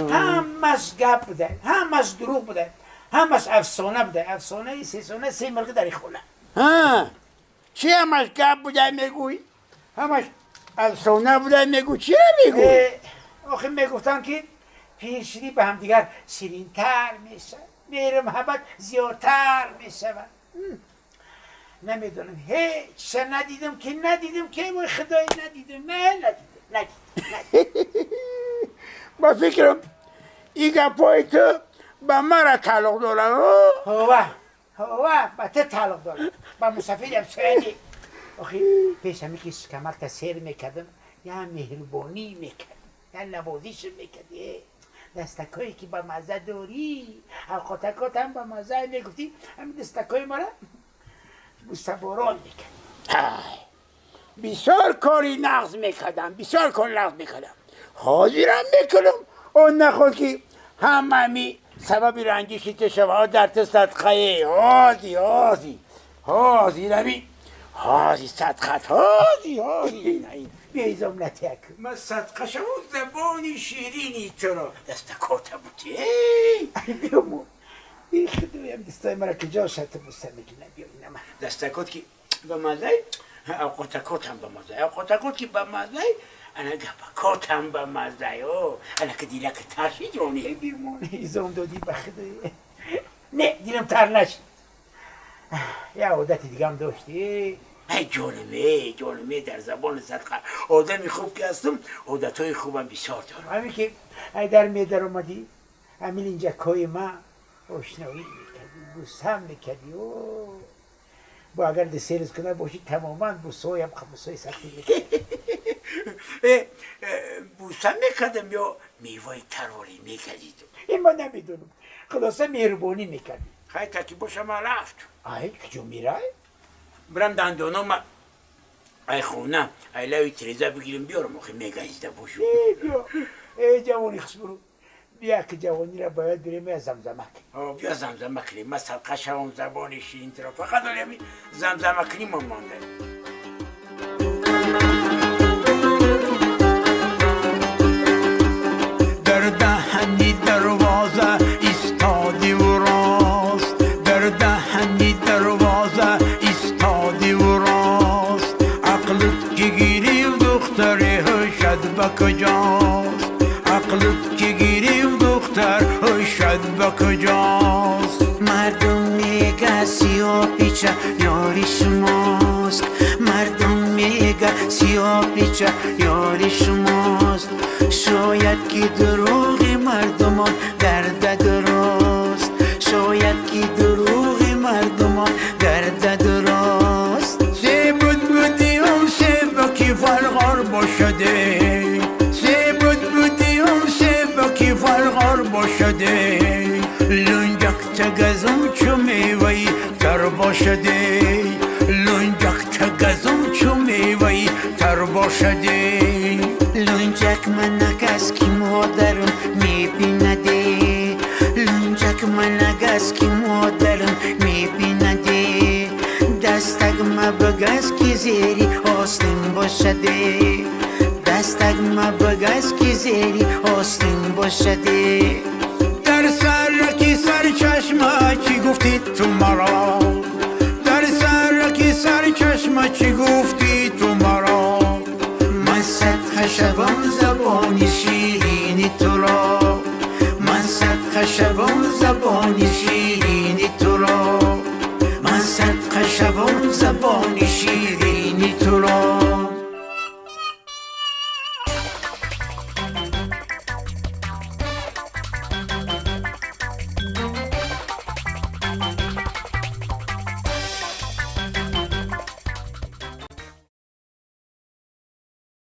Ҳамаш гап буда, ҳамаш дурӯғ буда, ҳамаш афсона буда, афсонаи сесона се мирғи дар хона. Чӣ ҳамаш гап буда мегӯй? Ҳамаш афсона буда мегӯй, чӣ мегӯй? Охи мегуфтанд, ки пирширӣ ба ҳамдигар ширинтар мешавад, меҳру муҳаббат зиёдтар мешавад. Намедонам, ҳеҷ надидам ки надидам ки, вой худои, надидам, не, надидам, надидам. Ба фикрам, ин гапҳои ту ба мара тааллуқ дорад. Ҳова, ҳова, ба ту тааллуқ дорад, ба мусафири ҳамсояни. Охи пеш ҳами ки шикамакта сер мекардам, я меҳрубонӣ мекардам, я навозиш мекардӣ. Дастакое ки ба мазза дорӣ, авқотакотам ба мазза мегуфтӣ, ҳамин дастакои мара бусаборон мекард. Бисёр кори нағз мекардам, бисёр кори нағз мекардам, ҳозирам мекунам. Он наход ки ҳамами сабаби ранҷиши ту шава, дар ту садқае. Ҳози, ҳози, ҳози, рами ҳози садқат, ҳози, ҳози. Биёизом натяк. Ман садқа шаву забони ширини туро дастакота бути. Биёмо, худоям, дастаи мара киҷо шата буса мекунам, биё инама. Дастакот ки ба маззай, авқотакотам ба маззай, авқотакот ки ба маззай, ана гапакотам ба маззай. О, ана ки дилака тарши ҷони. Бимон, изом додӣ, ба худои, не, дилам тар нашид. Я одати дигам доштӣ. Ай ҷонаме, ҷонаме, дар забони садқа. Одами хуб ки ҳастам, одатҳои хубам бисёр дорам. Ҳамин ки ай дар медаромадӣ, ҳамин инҷакҳои ма ошноӣ мекардӣ, бусам мекардӣ. О, бо агар десерис кунад бошӣ, тамоман бусоям бусои сахтӣ мекардӣ. Буса мекардам ё меваи тарворӣ мекардидум? Ин ма намедонам, хулоса меҳрубонӣ мекардӣ. Хай, таки боша, ман рафт. Ай, куҷо мерай? Бирам дандонома ай хона, ай лави тиреза бигирим, биёрам, охи мегазида бошу. Биё, э ҷавони хусбуру, бия ки ҷавонира бояд бирем, я замзама кунем. Биё замзама кунем, ман садқа шавам забони ширинтиро, фақат ҳолами замзама куним монда. Дар даҳани дарвоза истодиву рост, дар даҳани дарвоза истодиву рост, ақлут ки гирифт, духтаре, ҳушад ба куҷост? Ақлут ки гирифт, духтар, ҳушад ба куҷост? Мардум мега, сиёпича ёри шумост, мардум мега, сиёпича ёри шумост. Шояд ки дурӯғи мардумон гарда дуруст, шояд ки дурӯғи мардумон гарда дуруст. Се буд будиюм, себаки фарғор бошаде, се буд будиюм, себаки фарғор бошаде, лунҷакта газум чу меваи тар бошаде, лунҷакта газум чу меваи тар бошаде. Лунҷак манагаз ки модарам мебинаде, лунҷак манагаз ки модарам мебинаде, дастаг мабагаз ки зери остин бошаде, дастаг мабагаз ки зери остин бошаде. Дар сараки сарчашма чӣ гуфтӣ ту маро? Дар сараки сарчашма чӣ гуфтӣ ту маро? Ман садқа шавам забони ширини туро, ман садқа шавам забони ширини.